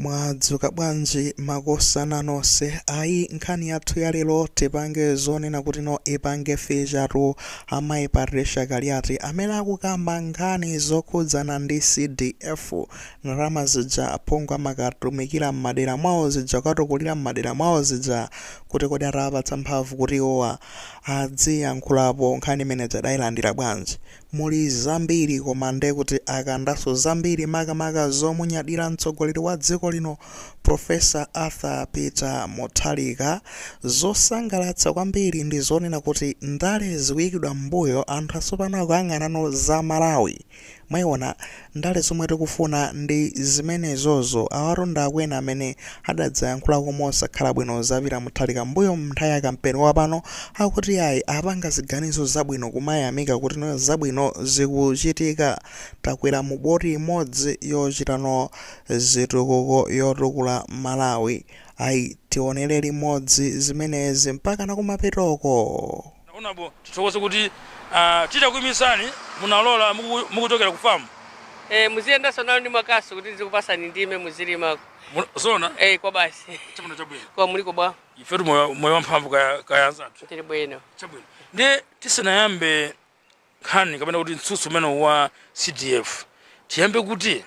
Mwadzuka bwanji makosana nonse? Ayi, nkhani yathu ya lero tipange zonena kuti no ipange feature amayi Patricia Kaliati amene akukamba nkhani zokhudzana ndi CDF, ndalama zija aphungu amakatumikira m'madera mwawo zija, kukatukulira m'madera mwawo zija, kuti kodi atawapatsa mphamvu kuti iwowa adziyankhulapo nkhani imene adayilandira bwanji? Muli zambiri, koma nde kuti akandaso zambiri, makamaka zomunyadira mtsogoleri wa dziko lino, Professor Arthur Peter Mutharika. Zosangalatsa kwambiri ndi zonena kuti ndale zikuyikidwa m'mbuyo, anthu atsopano akuyang'anano za Malawi. Mwayiona, ndale zomwe tikufuna ndi zimenezozo. Awatu ndi akwena amene adadzayankhulako mosakhala bwino za Peter Mutharika mbuyo nthawi ya kampeni. Wapano akuti ayi, apanga ziganizo zabwino, kumayamika kuti no zabwino zikuchitika, takwera mu boti imodzi yochitano zitukuko yotukula Malawi. Ayi, tionere limodzi zimenezi mpaka nakumapetoko. Honorable, tithokoze kuti titakuyimisani munalola mukuchokera ku famu. Eh, muziyendanso nalo ndi makasu kuti ndizikupasani ndime muzilimako. Zona? Eh, kwa basi. Chabwino, chabwino. Kwa muliko bwa? Ifetu moyo, moyo wamphamvu kaya, kaya anzathu. Tili bwino. Chabwino, ndi tisanayambe nkhani kapena kuti mtsutso umene wa CDF, tiyambe kuti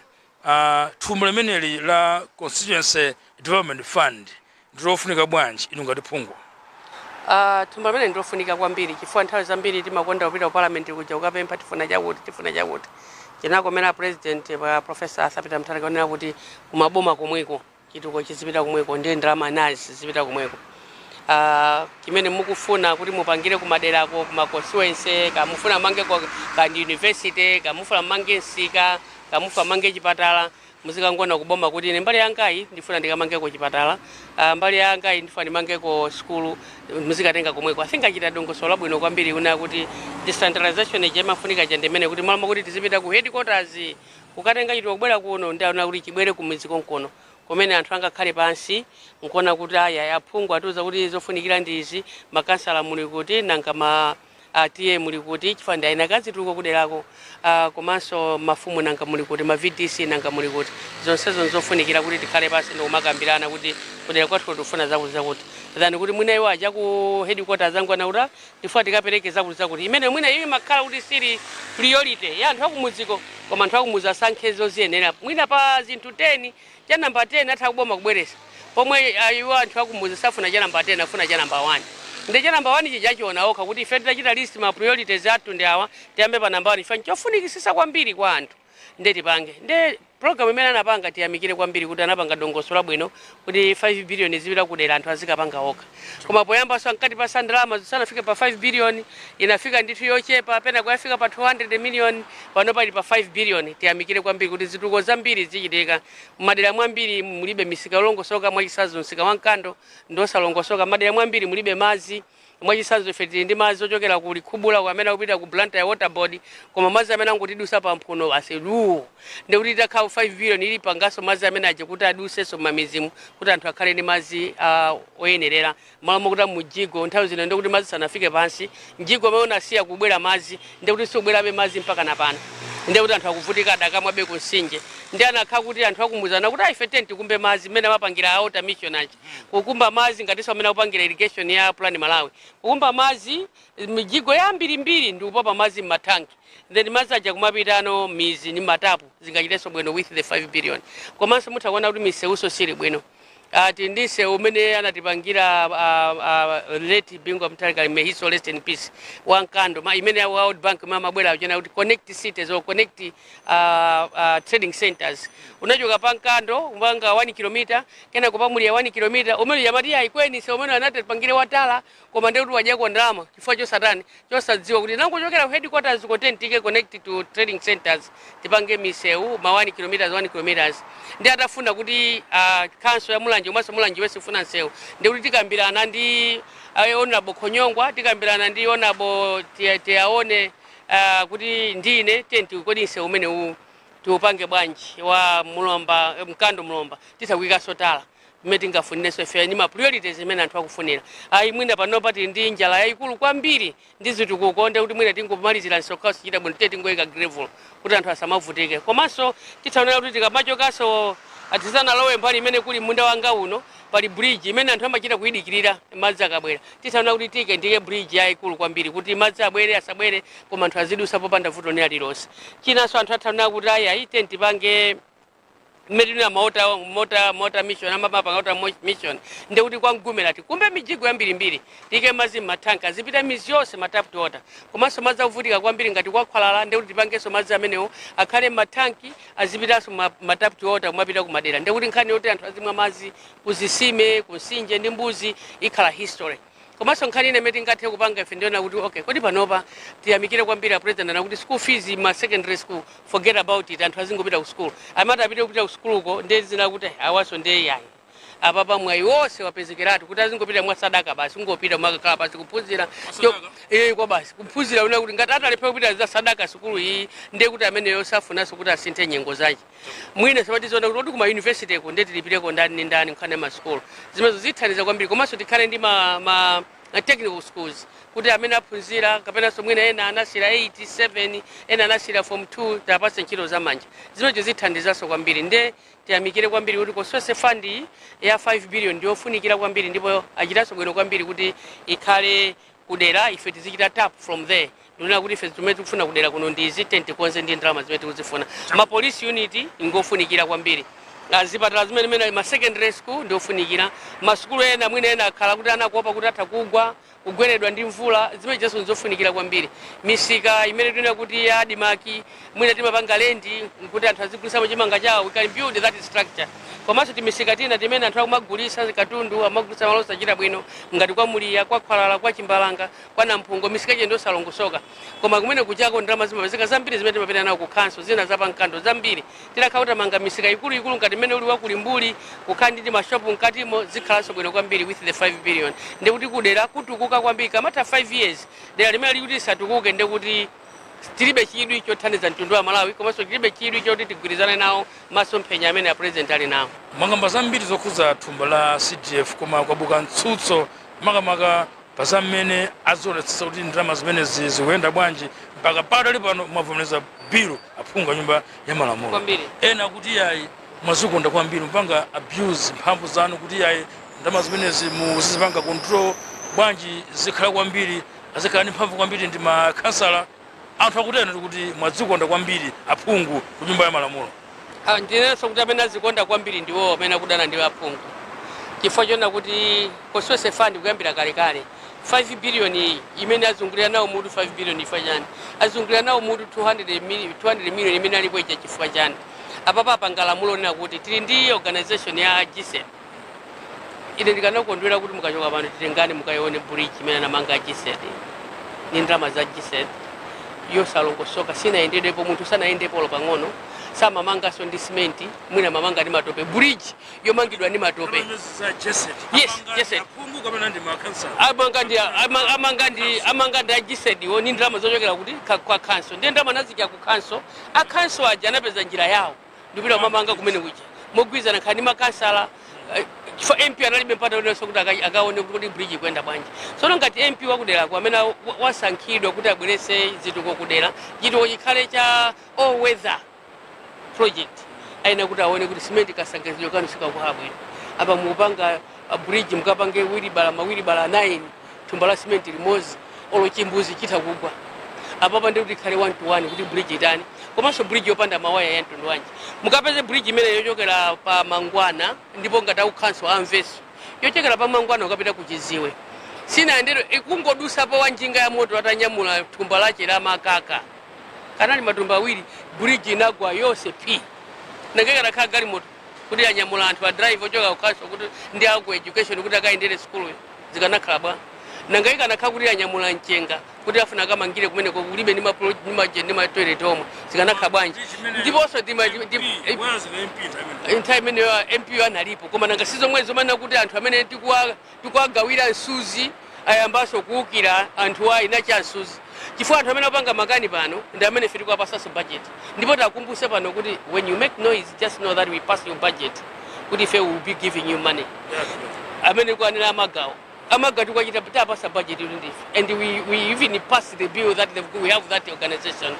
thumba limeneli la Constituency Development Fund ndilofunika bwanji inu ngati phungu? Thumba limene ndilofunika kwambiri chifukwa nthawi zambiri timakonda kupita ku parliament kuja kukapempha, tifuna chakuti, tifuna chakuti. Chinakomera President pa Professor Arthur Peter Mutharika kunena kuti kumaboma komweko chitukuko chizipita komweko, ndiye ndalama nazi zipita komweko. Chimene mukufuna kuti mupangire kumaderako, kuma constituency, kamufuna mange kandi university, kamufuna mange msika, kamufuna mange chipatala, muzikangona kuboma kuti ine mbali yangayi ndifuna ndikamangeko chipatala, mbali yangayi ndifuna ndimangeko skulu, muzikatenga komweko. I think achita dongosolo labwino kwambiri kuna kuti decentralization ija imafunika chandimene kuti malamo kuti tizipita ku headquarters kukatenga chitukuko kubwera kuno, ndaona kuti chibwere kumidzi konkono kumene anthu angakhale pansi nkuona kuti aya aphungu atiuza kuti zofunikira ndi izi, makansala muli kuti, nanga ma atiye muli kuti, chifukwa ndi aina kazitukuko kuderako, komanso mafumu nanga muli kuti, ma VDC nanga muli kuti. Zonsezo nzofunikira kuti tikhale pansi ndikumakambirana kuti kudera kwathu tikufuna zakuti zakuti, than kuti mwina iwo aja ku headquarters angwana kuti ndifuna tikapereke zakuti zakuti, imene mwina iyo imakhala kuti sili priority ya anthu akumudziko, koma anthu akumudzi asankhe zoziyenera. Mwina pa zinthu 10, cha namba 10 atha kuboma kubweresa, pomwe iwo anthu akumudzi safuna cha namba 10, afuna cha namba 1. Ndi cha namba 1 chichachiona okha kuti ife titachita list ma priorities athu ndi awa, tiyambe pa namba 1, ife nchofunikisisa kwambiri kwa anthu, nde tipange. Nde program imene anapanga tiyamikire kwambiri kuti anapanga dongosolo labwino kuti 5 billion zipita kudera, anthu azikapanga okha. Koma poyambanso ankatipasa ndalama zisanafike pa 5 billion, inafika ndithu yochepa, pena kuyafika pa 200 million, pano pali pa 5 billion. Tiyamikire kwambiri kuti zitukuko zambiri zichitika madera mwambiri mulibe misika yolongosoka. Mwachisanzo, msika wa Mkando ndosalongosoka. Madera mwambiri mulibe madzi. Mwachisanzo, ife tili ndi madzi ochokera ku Likhubula amene akupita ku Blantyre Water Board, koma madzi amene angotidusa pa mphuno aseduwo. Ndikuti itakhala 5 billion ili pangaso madzi amene aja kuti adusenso m'mamidzimu kuti anthu akhale ndi madzi oyenerera, malo mokuti mujigo nthawi zino ndikuti madzi sanafike pansi. Mjigo amene unasiya kubwera madzi, ndikuti sikubwerabe madzi mpaka napano, ndikuti anthu akuvutika, adakamwabe ku mtsinje. Ndi anakhala kuti anthu akumuzana kuti ife tenti tikumbe madzi mmene amapangira a Water Mission aja, kukumba madzi ngatinso amene akupangira irrigation ya Plan Malawi, kukumba madzi mijigo yambirimbiri ndi kupopa madzi m'mathanki, then madzi aja kumapita ano mizi ndi matapu. Zingachitenso bwino with the 5 billion. Komanso mutha kuona kuti misewuso sili bwino. Ati ndi msewu umene anatipangira late Bingu Mutharika, may his soul rest in peace, wa Mkando ma imene ya World Bank mabwera achena kuti connect cities or connect trading centers, unachoka pa Mkando kupanga 1 km, kena kupamulia 1 km, umene yamati ayikweni msewu umene anatipangire watala, koma ndekuti wadyako ndalama chifukwa chosatani, chosadziwa kuti nangochokera ku headquarters kote tike connect to trading centers, tipange misewu ma 1 km 1 km. Ndi atafuna kuti council ya Mulanje komanso Mulanje West ifuna msewu, ndikuti tikambirana ndi Honorable Khonyongwa, tikambirana ndi Honorable Tiaone, kuti ndine tenti kodi msewu umene uwu tiupange bwanji wa Mulomba, Mkando Mulomba, titha kuyikaso tala mmene tingafunirenso ife ndi ma priorities imene anthu akufunira. Ayi, mwina panopa tili ndi njala yayikulu kwambiri ndi zitukuko, ndi kuti mwina tingomalizira nsokhawo sichita bwino, tiye tingoyika gravel kuti anthu asamavutike. Komanso tithaonera kuti tikamachokanso Atisanalowe mbali imene kuli munda wanga uno, pali bridge imene anthu amachita kuyidikirira madzi akabwera. Tisaona kuti tike ndike bridge yayikulu kwambiri kuti madzi abwere asabwere, koma anthu azidusa popanda vuto ni alilonse. Chinanso, anthu athaona kuti ayi, ayi, tipange mmene tuna ma water mission, amapanga water mission, ndekuti kwa Mgumera tikumbe mijigo yambirimbiri, tike madzi mmathanka, azipita mizi yonse, ma tap water. Komanso madzi akuvutika kwambiri ngati kwa Khwalala, ndekuti tipangenso madzi amenewo akhale mmathanki, azipitanso ma tap water kumapita kumadera. Ndekuti nkhani yoti anthu azimwa madzi kuzisime, kusinje ndi mbuzi ikhala history. Komanso nkhani ine imene tingathe kupanga ife ndiona kuti, okay, kodi panopa tiyamikire kwambiri a President anakuti school fees ma secondary school, forget about it, anthu azingopita ku school. Amati apite kupita ku school uko, ndiye zina kuti awaso ndiye yayi, apapa mwayi wonse wapezekeratu kuti azingopita mwa sadaka basi, kungopita mwakakhala basi kuphunzira. Mwasadaka? Eh, kwa basi kuphunzira una kuti ngati atalephera kupita za sadaka sukulu iyi, ndiye kuti ameneyo safunanso kuti asinthe nyengo zake. Mwina samatizoona kuti kuma university ku ndiye tilipireko ndani ndi ndani. Nkhani ya masukulu zimenezo zithandiza kwambiri. Komanso tikhale ndi ma technical schools kuti amene aphunzira kapenanso mwina ena anasira 8 7, ena anasira form 2, tapase ntchito zamanja. Zimenezo zithandizanso kwambiri. Nde tiyamikire kwambiri kuti constituency fund iyi ya 5 billion ndiyofunikira kwambiri, ndipo achitanso bwino kwambiri kuti ikhale kudera, ife tizichita tap from there. Ndikuona kuti ife zimene tikufuna kudera kuno ndizi, tikonze ndi ndalama zimene tikuzifuna. Ma police unit ngofunikira kwambiri, azipatala zimene mene ma secondary school ndiofunikira, masukulu ena mwina ena akhala kuti anakuopa kuti atha kugwa, kugweredwa ndi mvula, zimene jaso nzofunikira kwambiri. Misika imene tinena kuti ya ADMARC, mwina timapanga rent kuti anthu azigulisamo chimanga chawo, we can build that structure. Komanso timisika tina timene anthu akumagulisa katundu, amagulisa malo osachita bwino, ngati kwa Muliya, kwa Khwalala, kwa Chimbalanga, kwa Namphungo, misika ije ndiosalongosoka, koma kumene kuchako ndalama zimapezeka zambiri zimene timapita nawo ku council, zina zapamkando zambiri. Tilakhala kutamanga misika ikuluikulu ngati imene uli wakulimbuli, kukhala ndi mashopu mkatimo, zikhalanso bwino kwambiri with the 5 billion. Ndikuti kudera kutukuka kwambiri kamatha 5 years. Dera limene likuti lisatukuke, ndikuti tilibe chidwi chothandiza mtundu wa Malawi, komanso tilibe chidwi choti tigwirizane nawo masomphenya amene a President ali nawo. Mwakamba zambiri zokhuza thumba la CDF, koma kwabuka mtsutso makamaka pa zamene azionetsetsa kuti ndalama zimenezi zikuyenda bwanji. Mpaka pakadali pano mwavomereza bill aphungu nyumba ya malamulo. Kwambiri. Ena kuti yayi, mwazikonda kwambiri, mupanga abuse mphamvu zanu, kuti yayi, ndalama zimenezi muzizipanga control bwanji, zikhala kwambiri, azikhala ndi mphamvu kwambiri ndi makhansala. Anthu akutena kuti mwadzikonda kwambiri aphungu ku nyumba ya malamulo. Ah, ndinenso kuti amene azikonda kwambiri ndiwo amene akudana ndi aphungu, chifukwa chona kuti constituency fund kuyambira kalekale 5 billion iyi imene azungulira nawo mutu, 5 billion chifukwa chani azungulira nawo mutu 200 million, 200 million imene alipo ija chifukwa chani? Apapa apanga lamulo lina kuti tili ndi organization ya GESD. Ine ndikanakondwera kuti mukachoka pano titengane mukayione bridge imene anamanga GESD ni ndalama za GESD, yosalongosoka, sinayendedwepo, munthu sanayendepo pang'ono, samamanganso ndi simenti, mwina mamanga ndi matope, bridge yomangidwa ndi matope. Yes, GESD. Aphungu kapena ndi makhansala? Amanga ndi a GESD wo ni ndalama zochokera kuti kwa council. Ndiye ndalama nazikira ku council, a council aja anapeza njira yawo ndipita kumamanga kumene kuja mogwirizana nkhani makansala, chifukwa MP analibe mpata ulinso kuti akaone kuti bridge ikuyenda bwanji. Tsono ngati MP wakuderako amene wasankhidwa kuti abweretse zitukuko kudera, chitukuko chikhale cha all weather project, aina kuti aone kuti simenti kasangizidwe kanu sikakukhala bwino apa, mukupanga a bridge, mukapange wheelbarrow, ma wheelbarrow 9, thumba la simenti limodzi, olo chimbuzi chitha kugwa apapa. Ndi kuti ikhale 1 to 1 kuti bridge itani. Komanso bridge yopanda mawaya ya mtundu wanji? Mukapeze bridge imene yochokera pa Mangwana, ndipo ngati akukhanso amveso, yochokera pa Mangwana ukapita ku Chiziwe sinayendero, ikungodusapo wa njinga ya moto atanyamula thumba lache la makaka, kanali matumba awiri, bridge inagwa yonse p nangekanakhala galimoto kuti anyamula anthu a drive ochoka kukhanso kuti ndi aku education kuti akayendere sukuluyo, zikanakhala bwa? Nanga ikanakhala kuti anyamula mchenga kuti afuna akamangire kumeneko, kulibe ndi ma toilet omwe, zikanakhala bwanji? Ndiponso nthawi imeneyo MP analipo, koma nanga sizomwe zomana kuti anthu amene tikuwagawira msuzi ayambanso kuwukira anthu ayi nachi amsuzi, chifukwa anthu amene apanga makani pano ndi amene ife tikuwapasanso budget. Ndipo takumbuse pano kuti when you make noise, just know that we pass your budget, kuti ife will be giving you money. Amene kuanena amagawo, amagawo tikuachita tapasa budget ili ndife, and we even pass the bill that we have that organization.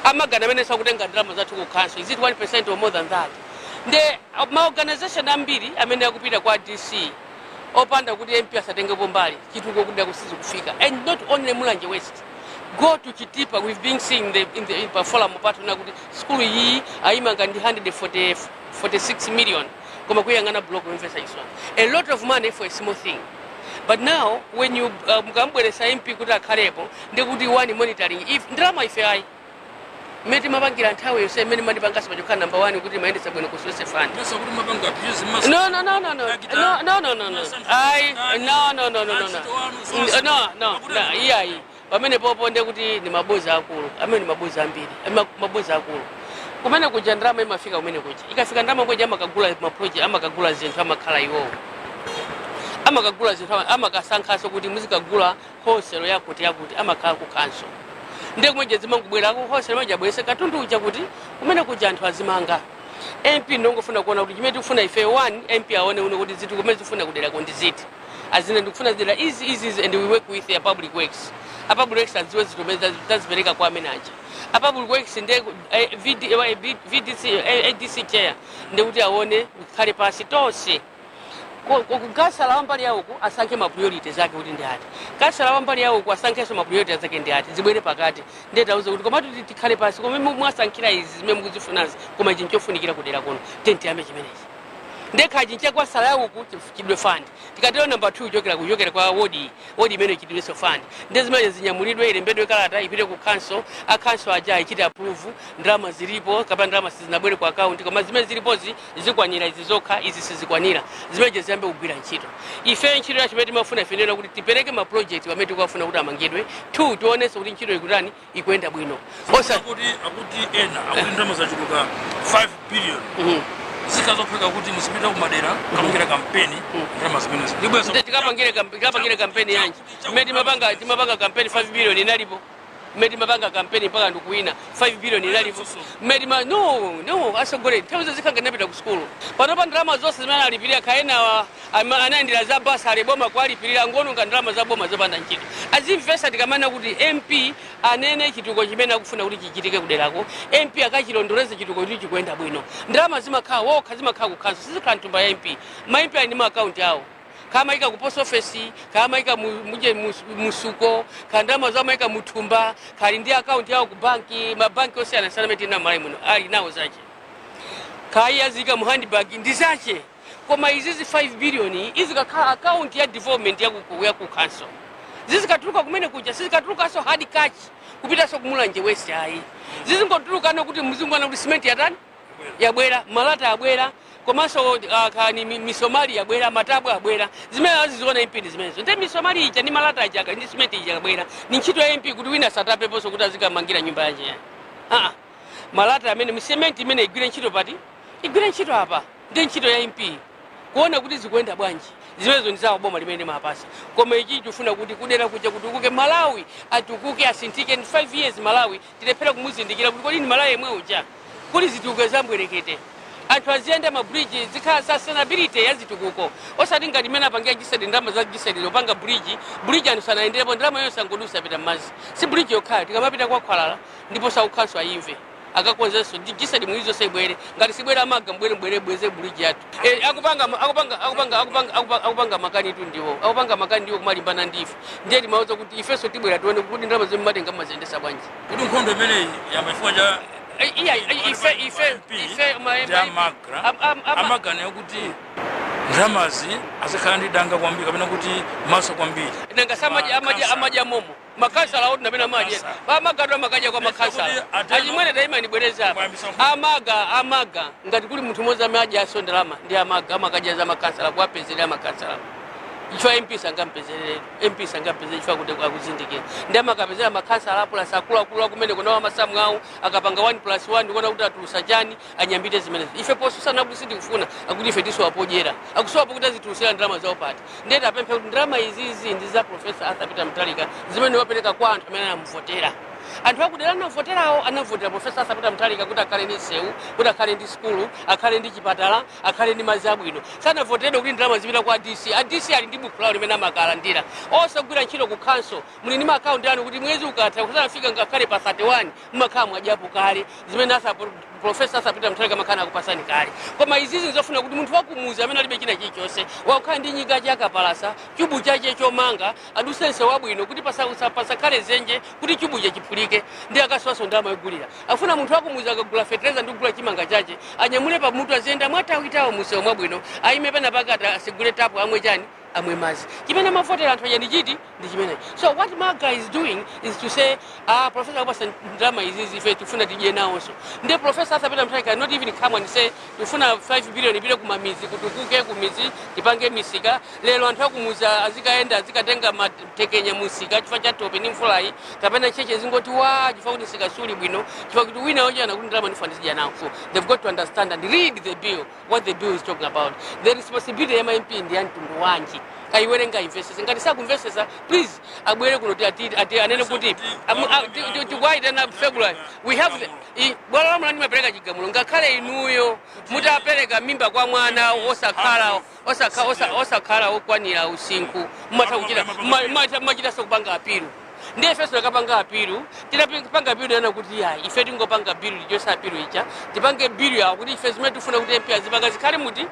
Amagana amene sakutenga ndalama zathu ku council, is it 1% or more than that? Nde maorganization ambiri amene akupita kwa DC opanda kuti MP asatengepo mbali, chitukuko kudera kusizi kufika. And not only Mulanje West, go to Chitipa. We've been seeing the, in the in pa forum patuna kuti skulu iyi ayimanga ndi 146 million, koma kuyang'ana block yomvetsa chisoni, a lot of money for a small thing. But now when you mukambweresa MP kuti akhalepo, ndikuti one, monitoring if ndalama ife ayi mmene timapangira nthawi yonse imene mandipangaso pachokhala number one kuti mayendetsa bwino constituency fund. Mesa kuti mapanga abuse masa. No, no, no, no, no. No, no, no, no, no. Ayi, no, no, no, no, no, no. No, no, no, iyayi. Pamene popo nde kuti ni maboza akulu. Amene ni maboza ambiri. Maboza akulu. Kumene kuja ndalama imafika kumene kuja. Ikafika ndalama kuja amakagula ma project, amakagula zinthu, amakhala iwowo. Amakagula zinthu, amakasankhaso kuti muzikagula wholesale yakuti yakuti, amakhala ku council. Ndiye kumene zimangobwera ku wholesale maja abwerese katundu uja kuti kumene kuja anthu azimanga. MP ndongofuna kuona kuti chimene tikufuna ife, one, MP aone uno kuti zinthu kumene zifuna kuderako ndi ziti. Azine ndikufuna zidera izi, izi, izi, and we work with a public works. A public works adziwe zinthu zimene tazipereka kwa amene aja a public works. Nde VD, VDC, ADC chair ndekuti aone, khale pasi tonse. Kansala wambali yawo asankhe ma priorities ake kuti ndi ati. Kansala wambali yawo asankhenso ma priorities ake ndi ati, zibwere pakati. Ndiye tauze kuti komatu tikhale pasi koma mwasankhira izi zimene mukuzifunazi, koma ichi nchofunikira kudera kuno, tiyambe chimenechi. Ndekha chinche kwa sala yauku chidwe fund. Tikatero number 2 kuchokera kwa wodi, wodi imene ichitidwenso fund. Ndi zimene zinyamulidwe, ilembedwe kalata, ipite ku council. A council aja ichite approve. Ndalama zilipo kapena ndalama sizinabwere ku account, koma zimene zilipozi zikwanira izi zokha, izi sizikwanira, zimene ziyambe kugwira ntchito. Ife ntchito yacho imene timafuna ife ndiyona kuti tipereke ma project pamene tikufuna kuti amangidwe. Two, tionenso kuti ntchito ikutani, ikuyenda bwino. Osa Akuti ena akuti ndalama zachuluka 5 billion, zikazopheka kuti muzipita kumadera kapangira kampeni ndalama zimenezo. Tikapangire kampeni yanji? Mmene timapanga kampeni 5 billion inalipo? Mmene timapanga kampeni mpaka ndikuwina, 5 billion inalipo? Mmene tima no, no, asogoleri nthawi zonse zikhanga ndinapita ku sukulu. Panopa ndalama zonse zimene alipirira kaena anayendera za basa ali boma kualipirira ngononga ndalama za boma zopanda ntchito. Azimvesa tikamana kuti MP anene chituko chimene akufuna kuti chichitike kuderako, MP akachilondoleze chituko kuti chikuyenda bwino. Ndalama zimakhala wokha, zimakhala ku council, sizikhala mtumba ya MP. Ma MP ali ndi ma account awo, kamaika ku post office, kamaika muje musuko, kandalama zamaika muthumba, kali ndi account yawo ku banki, mabanki osiyanasiyana amene tili nawo muno ali nawo zache, kayi azika mu handbag ndi zache. Koma izizi 5 billion izikakhala account ya development ya ku council, zizikatuluka kumene kuja, sizikatulukanso hard cash kupitanso kumulanje West, ayi. Zizingotulukano kuti muzingwana kuti cement yatani, yabwera, malata abwera, komanso kani misomali yabwera, matabwa abwera. Zimene aziziona MP ndi zimenezo. Nde misomali ija ndi malata aja ndi cement ija akabwera, ni ntchito ya MP kuti wina asatapeponso kuti azikamangira nyumba yache yani. Aa, malata amene, cement imene igwire ntchito pati, igwire ntchito apa. Ndi ntchito ya MP kuona kuti zikuyenda bwanji. Zimenezo ndi zawo boma limene limapasa. Koma ichi chifuna kuti kudera kuja kutukuke, Malawi atukuke, asinthike. In 5 years Malawi tilephera kumuzindikira kuti kodi ni Malawi yemwe uja. Kuli zitukuko zambwerekete, anthu aziyenda ma bridge, zikhala sustainability ya zitukuko, osati ngati imene apangira GESD. Ndalama za GESD zopanga bridge, bridge anthu sanayenderepo, ndalama yonse angodusa pita m'madzi. Si bridge yokhayo, tikamapita kwa Khwalala ndipo saukhanso ayimve akakonzenso ndi GESD mwizi zonse ibwere. Ngati sibwera amaga mbwere mbwere bweze bridge yathu. Akupanga akupanga akupanga akupanga akupanga makani tu, ndiwo akupanga makani, ndiwo kumalimbana ndife. Ndiye timauza kuti ifenso tibwera tione kuti ndalama zimene matenga mmaziyendesa bwanji. Kuti nkhondo imeneyi yamba chifukwa cha Iya, ife ndi amagra amagana kuti ndalamazi azikhala ndi danga kwambiri kapena kuti maso kwambiri. Nanga samaja amaja amaja momo makansala oti napena maje pamagado amakaja kwa makansala achimwene taima nibwereza apa. Amaga ngati kuli munthu mmodzi amene adya aso ndalama ndi amaga, amakaja za makansala kuwapezerera makansala. Ichwa MP sangampezerere, MP sangampezerere chifukwa kuti akuzindikira ndi amakapezera makansala plus akuluakulu akumene kunawo amasamu awo. Akapanga 1 plus 1 ndikuona kuti atulusa chani, anyambite zimenezo. Ife posusana kuti sindikufuna akuti ife tisowapodyera, akusowapo kuti azitulusira ndalama zawo pati. Ndiye tapempha kuti ndalama izizi ndi za Professor Arthur Peter Mutharika zimene wapereka kwa anthu amene anamuvotera. Anthu akudera anavoterawo, anavotera Professor Arthur Peter Mutharika kuti akhale ndi msewu, kuti akhale ndi sukulu, akhale ndi chipatala, akhale ndi madzi abwino. Sanavoteredwe kuti ndalama zipita kwa DC. A DC ali ndi buku lawo limene amakalandira. Osagwira ntchito ku council muli ndi maakaunti anu kuti mwezi ukatha kusanafika ngakhale pa 31 mmakhala mwadyapo kale zimene asa. Professor Arthur Peter Mutharika makhana akupasani kale. Koma izizi nzofuna kuti munthu wakumuzi amene alibe china chilichonse, wakukhala ndi nyika chakapalasa, chubu chache chomanga, adusense wabwino kuti pasakhale zenje kuti chubuche chiphulike, ndi akasowaso ndalama yogulira. Afuna munthu wakumuzi akagula fetereza ndi kugula chimanga chache, anyamule pamutu, aziyenda mwatawitawo musewu mwabwino, ayime pena pakati, asigule tapu, amwe chani, amwe mazi. Chimene amavotera anthu aja ndi chiti? Ndi chimenechi. So what MALGA is doing is to say, ah, Professor akupasa ndalama izizi, ife tifuna tidye nawonso. Ndiye Professor Arthur Peter Mutharika cannot even come and say tifuna 5 billion ipite kumamizi, kutukuke kumizi, tipange misika. Lero anthu akumuzi azikaenda, azikatenga matekenya musika chifukwa cha tope ndi mvulayi, kapena cheche zingoti wa chifukwa kuti msika suli bwino, chifukwa kuti wina ochana kuti ndalama ndifuna ndizidya nawo. So they've got to understand and read the bill, what the bill is talking about. The responsibility ya ma MP ndi ya mtundu wanji, ayiwerenga, imvesese. Ngati sakumvesesa, please abwere kuno ati anene kuti tikuayitana February. We have the bwalo la mulandu limapereka chigamulo. Ngakhale inuyo mutapereka mimba kwa mwana osakhala okwanira usinkhu, mumatha kuchita mumachitanso kupanga appeal. Ndiye ifenso tikapanga appeal, tinapanga appeal nana kuti ya ife tingopanga bill lichosa appeal ija, tipange bill yawo kuti ife zimene tifuna kuti MP azipanga zikhale muti,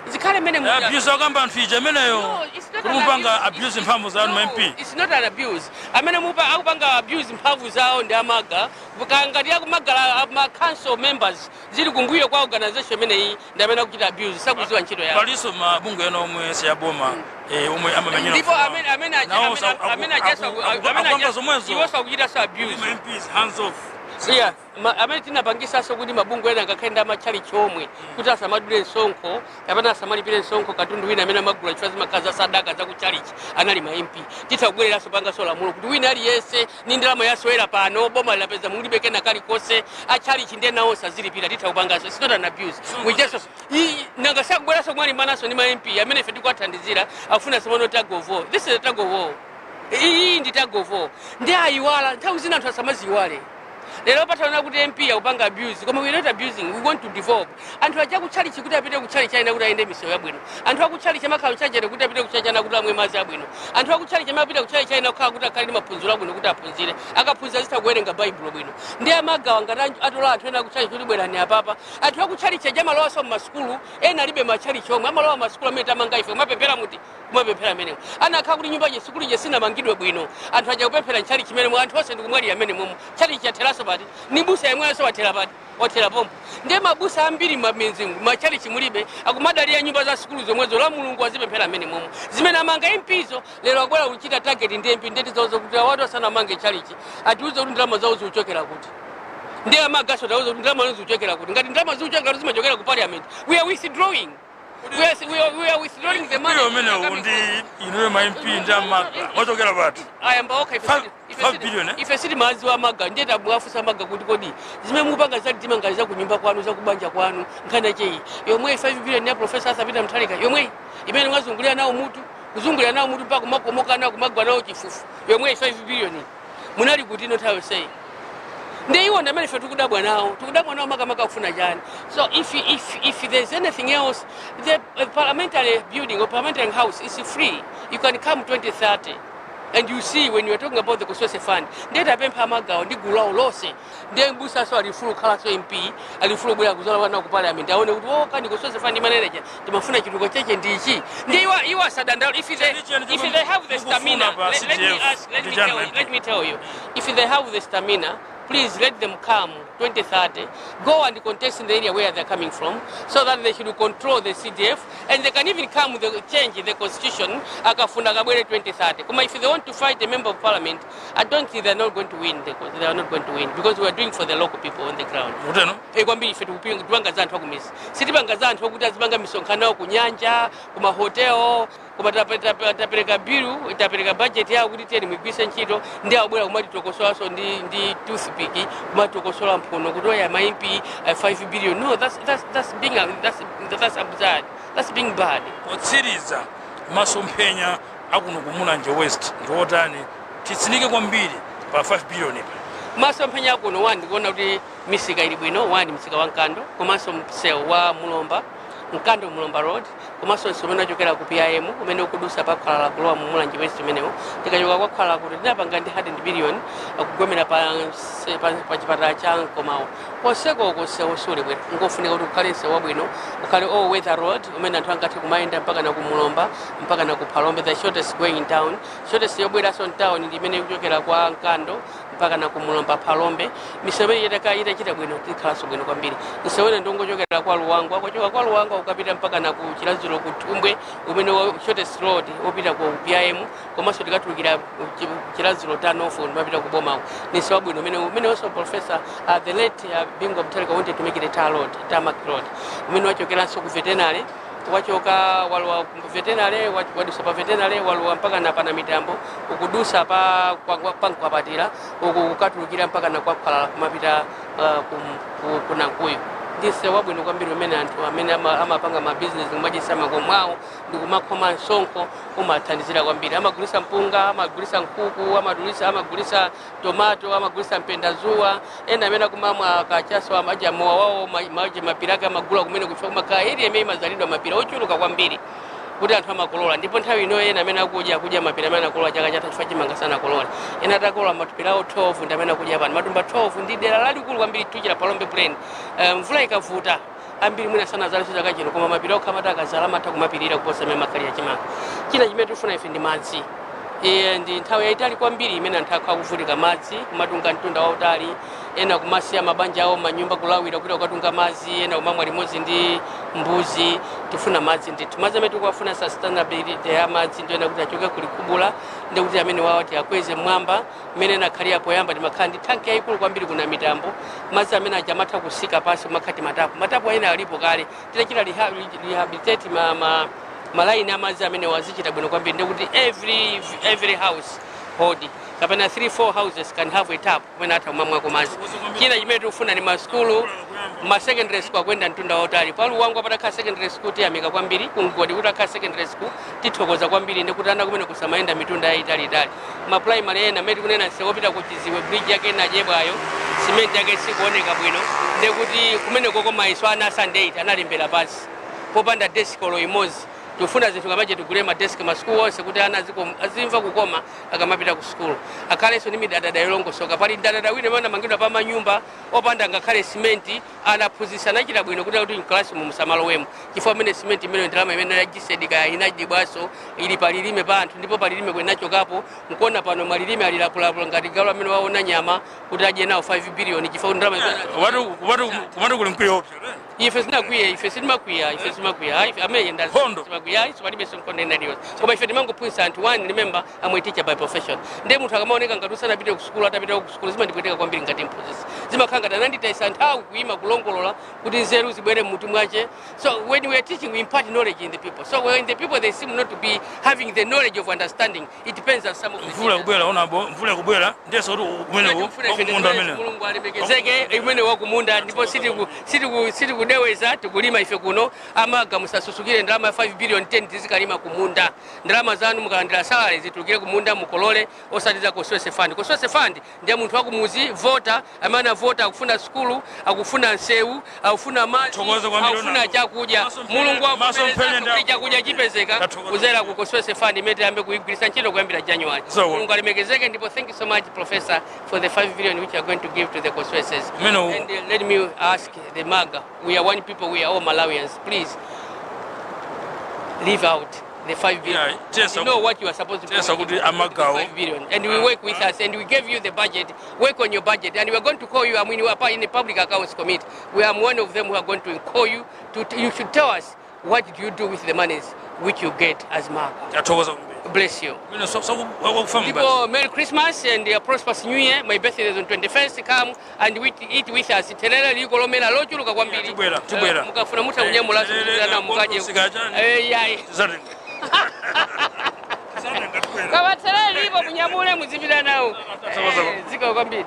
zikhale mmene muja. Abuse akamba anthu ija imeneyo. No, it's not kuti an mupanga abuse. abuse mphamvu zanu ma No, MP. it's not an abuse. Amene mupa akupanga abuse mphamvu zawo ndi a MALGA. Ngati aku MALGA, ma council members zili kumbuyo kwa organization imeneyi ndi amene akuchita abuse, sakuziwa ntchito yawo. Palinso mabungwe ena omwe siyaboma, omwe amamenyera Ndipo mfulu. amene Nawo amene ajaso amene akupanga zomwezo. Iwonso akuchitanso abuse. Ma MPs hands off. Yeah, amene tinapangisanso kuti mabungwe ena ngakhale ndi amatchalichi omwe kuti asamadule msonkho kapena asamalipire msonkho katundu wina amene amagula, chifukwa zimakhala za sadaka za kutchalichi, anali ma MP. Titha kubwereranso pangaso lamulo kuti wina aliyense ni ndalama yasowera pano, boma linapeza mulibe kena kalikonse, atchalichi ndiye nawonso azilipira. Titha kupangaso. It's not an abuse. We just nanga sakubweranso kumalimbanaso ndi ma MP amene ife tikuwathandizira. Afuna simono tug of war. This is a tug of war. Iyi ndi tug of war. Ndi ayiwala nthawi zina, anthu asamaziyiwale. Lero pataona kuti MP akupanga abuse, koma we are not abusing. We want to develop. Anthu aja kutchalichi kuti apite kutchalichi aina kuti ayende misewu yabwino. Anthu akutchalichi amakhala kuchachere kuti apite kutchalichi ana kuti amwe madzi abwino. Anthu akutchalichi amapita kutchalichi aina kukhala kuti akhale ndi maphunziro abwino, kuti aphunzire, akaphunzira azitha kuwerenga Baibulo bwino. Ndi a MALGA ngati atola anthu ena akutchalichi kuti bwerani apapa, anthu akutchalichi aja amalowanso mmasukulu. Ena alibe matchalichi omwe amalowa masukulu amene tamanga ife, kumapemphera muti, kumapemphera amenemo. Anakhala kuti nyumba sukulu ije sinamangidwe bwino, anthu aja kupemphera ntchalichi imenemo, anthu onse ndikumwalira amene momwe, tchalichi chatheranso pati? Ni busa yemweyo wathera pati? Wathera pompo. Ndiye mabusa ambiri mamizi matchalichi mulibe, akumadalira nyumba za sukulu zomwezo, la Mulungu azipemphera amene momwe zimene amanga MPzo. Lero akubwera kuchita target ndi MP. Ndeti zawozo kuti awatu asanamange tchalichi atiuze kuti ndalama zawo zikuchokera kuti. Ndiye a MALGAso tauza kuti ndalama zikuchokera kuti. Ngati ndalama zikuchokera kuti zimachokera ku parliament, we are withdrawing, we are withdrawing the money. Mpira umenewu ndi inuyo ma MP ndi a MALGA mwachokera pati? Ayamba okha. Ife 5 billion, eh? Ife sitimadziwa a MALGA. Ndiye tabwafusa MALGA kuti kodi zimene mupanga zati timanga za kunyumba kwanu, za kubanja kwanu, nkhani cheyi yomwe 5 billion ya Professor Arthur Peter Mutharika yomwe imene mwazungulira nawo mutu, kuzungulira nawo mutu mpaka kumakomoka nawo, kumagwa nawo chifufu, yomwe 5 billion munali kuti ino nthawi yonseyi? Ndi iwo ndi amene ife tikudabwa nawo, tikudabwa nawo makamaka kufuna chani. So if there's anything else, the parliamentary building or parliamentary house is free. You can come 2030 and you see when you are talking about the constituency fund. Ndiye tapempha a MALGAwo ndi gulu lawo lonse. Ndiye mbusaso alifulu kukhalanso MP, alifulu kubwera kuzola wana ku parliament, aone kuti oh, kani constituency fund manager timafuna chituko cheche ndichi. Ndiye iwo asadandaula if they have the stamina. Let me ask, let me tell you, let me tell you, if they have the stamina, please let them come 2030, go and contest in the area where they're coming from, so that they should control the CDF, and they can even come with the change in the constitution. Akafuna kabwere 2030. Koma if they want to fight a member of parliament, I don't think they're not going to win. They are not going to win because we are doing for the local people on the ground. Kuteno. Kwambiri. Ife tikupanga za anthu akumidzi, sitipanga za anthu okuti azipanga misonkhano yawo kunyanja, kumahotelo. Koma tapereka bill, tapereka budget yawo kuti tiyeni mwigwise ntchito. Ndi akubwera kumatitokosolanso ndi toothpick, kumatitokosola mphuno kuti oya ma MP, 5 billion. No, that's being that's absurd, that's being bad. Potsiriza, masomphenya akuno kumulanje West ndiotani? Titsinike kwambiri pa 5 billion pa. Masomphenya akuno, one, ndikuona kuti misika ili bwino. One, msika wa Mkando komanso msewu wa Mulomba. Mkando Mulomba Road, komanso msewu umene wachokera ku PIM umene ukudusa pa Khwalala kulowa mu Mulanje West umenewo. Tikachoka kwa Khwalala kuti tinapanga ndi 100 billion kugomera pa chipatala cha Nkomawo. Konseko msewu suli bwino, ngofunika kuti ukhale msewu wabwino, ukhale all weather road umene anthu angathe kumayenda mpaka na ku Mulomba, mpaka na ku Phalombe, the shortest going in town. Shortest yobweranso town ndi imene ikuchokera kwa Mkando mpaka na ku Mulomba, Phalombe. Misewu imene itachita bwino, tikhalanso bwino kwambiri. Msewu ine ndongochokera kwa Luwangwa, kuchoka kwa Luwangwa ukapita mpaka na ku Chiladzulo, ku Thumbwe, umene shortest road wopita ku PIM, komanso tikatulukira Chiladzulo turn-off ndimapita ku bomako. Ni msewu wabwino umene also Professor the late Bingu Mutharika wanted to make it a tar road, tarmac road, umene wachokeranso ku veterinary, wachoka walowa ku veterinary, wadusa pa veterinary, walowa mpaka na pana mitambo, ukudusa pa Nkwapatira, uku kukatulukira mpaka na kwa Khwalala kumapita ku Nankuyu. Ndi msewu wabwino kwambiri umene anthu amene amapanga mabizinesi kumachisa makomo awo ndi kumakhoma msonkho umathandizira kwambiri. Amagulisa mpunga, amagulisa nkhuku, amagulisa tomato, amagulisa mpendazuwa, ena amene akumamwa kachaso amaja mowa wawo, maja mapira ake amagula kumene kufa kumakhala area imene imazalidwa mapira ochuluka kwambiri kuti anthu amakolola. Ndipo nthawi ino ena amene akudya mapira amene akolola chaka chatha, chifukwa chimanga sanakolola. Ena atakolola matupira awo 12 ndi amene akudya pano, matumba 12. Ndi dera lalikulu kwambiri tuchira Phalombe Plain. Mvula ikavuta, ambiri mwina sanazalenso chaka chino, koma mapira okha amati akazala amatha kumapirira kuposa amene makhalira chimanga. China chimene tikufuna ife ndi madzi. Ndi nthawi yayitali kwambiri imene anthu akhala akuvutika madzi, kumatunga mtunda wautali, ena kumasiya mabanja awo manyumba kulawira kuti kukatunga madzi, ena kumamwa limodzi ndi mbuzi. Tifuna madzi ndithu. Madzi amene tikuwafuna, sustainability ya madzi, ndiyoena kuti achoke kulikubula, ndi kuti amene wawo tiakweze mwamba mmene nakhalira poyamba. Timakhala ndi thanki yayikulu kwambiri kuna mitambo, madzi amene aja amatha kusika pansi kumakhati matapu. Matapu ena alipo kale, titachita rehabilitate malaini amadzi amene wazichita bwino kwambiri, ndikuti every house hold kapena 3 4 houses can have a tap kumene atha kumamwako madzi. China chimene tikufuna ni masukulu, ma secondary school akuyenda mtunda wautali. Paluwangu patakhala secondary school tiyamika kwambiri, kungodi kuti akhala secondary school tithokoza kwambiri, ndikuti ana kumene kusamayenda mitunda yayitaliitali. Ma primary ena amene tikunena, msewu wopita ku Chiziwe, bridge yake inachebwayo, cement yake sikuoneka bwino, ndikuti kumene koko maiso ana standard 8 analembera pansi popanda desk olo imodzi. Tikufuna zinthu kamache tigule madeski masukulu onse kuti ana azimva kukoma akamapita ku sukulu. Akhalenso ndi midadada yolongosoka. Pali mdadada wina umene amangidwa pa manyumba opanda ngakhale simenti. Anaphunzitsa, anachita bwino kuti mkalasi mu musamalowemo, chifukwa amene simenti imene ndalama imene yajisedika inajibwaso ili palilime pa anthu, ndipo palilime kwenachokapo nkuona pano malilime alilapulapula ngati galu amene waona nyama kuti adye nawo 5 billion, chifukwa ndalama Kumati kuli mkwiyo opsa. Ife sinakwiya, ife sitimakwiya, ife simakwiya. Ife amene nda Nkhondo. Simakwiya, ife palibe nkhondo ina iliyonse, koma ife timangophunzitsa anthu. One, remember, I'm a teacher by profession. Ndiye munthu akamaoneka ngati usanapite ku sukulu, atapita ku sukulu, zimandipweteka kwambiri ngati mphunzitsi. Zimakhala ngati ananditayisa nthawi kuyima kulongolola kuti nzeru zibwere mmutu mwache. So when we are teaching, we impart knowledge in the people. So when the people, they seem not to be having the knowledge of understanding, it depends on some of the Mvula teachers. kubwera onabo, mvula kubwera, ndiyeso kuti umenewu wakumunda amene Mulungu alemekezeke, imene wakumunda. Ndipo sitikudeweza, tikulima ife kuno. Amaga musasusukire ndalama ya 5 billion 10, tizikalima kumunda. Ndalama zanu mukalandira salary zitulukire kumunda, mukolole, osati za constituency fund. Constituency fund ndiye munthu wakumuzi vota amene avota akufuna sukulu, akufuna nsewu, akufuna madzi, Thokoza kwambiri akufuna Onabo. chakudya. Maso Mulungu maso avomereza mphenye kuti chakudya chipezeka Ndathokoza. kuzera ku constituency fund imene tiyambe kuyigwiritsa ntchito kuyambira January. So- Mulungu alemekezeke. Ndipo thank you so much, Professor, for the 5 billion which you are going to give to the constituencies. And let me ask the MALGA, we are one people, we are all Malawians. Please leave out the 5 billion. Yeah, yes, You know what you are supposed to yes, do. kuti amagawo. 5 billion. And we work with us and we gave you the budget. Work on your budget. And we are going to call you, I mean, we are in the Public Accounts Committee. We are one of them who are going to call you. You should tell us what do you do with the monies which you get as MALGA. Tathokoza kwambiri. Bless you. Umene wakufa mbasi. People, Merry Christmas and a prosperous New Year. My birthday is on 21st. Come and we eat with us. Telele liko lomela lochuluka kwambiri. Tibwera, tibwera. Mukafuna mutha kunyamula Telele, na mukaje. sikachani. Yayi. Tizatenga. Tizatenga, tibwera. Kama telele liko munyamule muzipita nawo. Tathokoza. Ziko kwambiri.